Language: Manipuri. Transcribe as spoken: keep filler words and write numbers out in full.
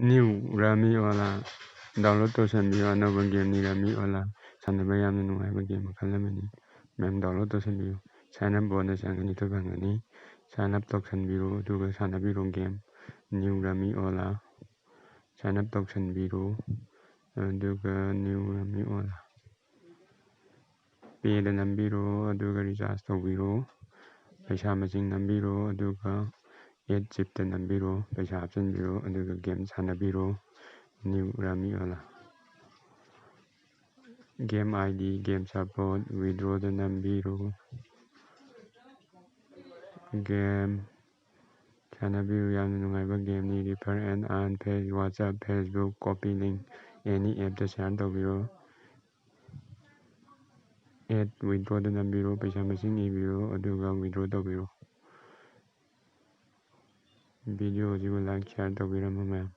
New Rummy Ola download ꯇꯧꯁꯟꯕꯤꯌꯨ꯫ ꯑꯅꯧꯕ game ꯅꯤ Rummy Ola꯫ ꯁꯥꯟꯅꯕ ꯌꯥꯝꯅ ꯅꯨꯡꯉꯥꯏꯕ game ꯃꯈꯜ ꯑꯃꯅꯤ꯫ ꯃꯌꯥꯝ download ꯇꯧꯁꯟꯕꯤꯌꯨ꯫ Sign up bonus ꯌꯥꯡꯈꯩꯅꯤꯊꯣꯏ ꯐꯪꯒꯅꯤ꯫ Sign up ꯇꯧꯁꯟꯕꯤꯔꯣ, ꯑꯗꯨꯒ ꯁꯥꯟꯅꯕꯤꯔꯣ game New Rummy Ola꯫ Sign up ꯇꯧꯁꯟꯕꯤꯔꯣ, ꯑꯗꯨꯒ New Rummy Ola꯫ Pay ꯗ ꯅꯝꯕꯤꯔꯣ, ꯑꯗꯨꯒ recharge ꯇꯧꯕꯤꯔꯣ꯫ ꯄꯩꯁꯥ ꯃꯁꯤꯡ ꯅꯝꯕꯤꯔꯣ, ꯑꯗꯨꯒ add chip ꯇ ꯅꯝꯕꯤꯔꯣ꯫ ꯄꯩꯁꯥ ꯍꯥꯞꯆꯤꯟꯕꯤꯔꯣ, ꯑꯗꯨꯒ game ꯁꯥꯟꯅꯕꯤꯔꯣ꯫ New Rummy Ola꯫ Game I D, game support, withdraw the ꯅꯝꯕꯤꯔꯣ꯫ Game ꯁꯥꯟꯅꯕꯤꯌꯨ꯫ ꯌꯥꯝꯅ ꯅꯨꯡꯉꯥꯏꯕ game ꯅꯤ꯫ Refer and earn, Face-, WhatsApp, Facebook, copy link, any app ꯇ share ꯇꯧꯕꯤꯔꯣ꯫ Add withdraw ꯗ ꯅꯝꯕꯤꯔꯣ, ꯄꯩꯁꯥ ꯃꯁꯤꯡ ꯏꯕꯤꯔꯣ, ꯑꯗꯨꯒ withdraw ꯇꯧꯕꯤꯔꯣ꯫ Video ꯑꯁꯤꯕꯨ like, share ꯇꯧꯕꯤꯔꯝꯃꯣ ꯃꯌꯥꯝ꯫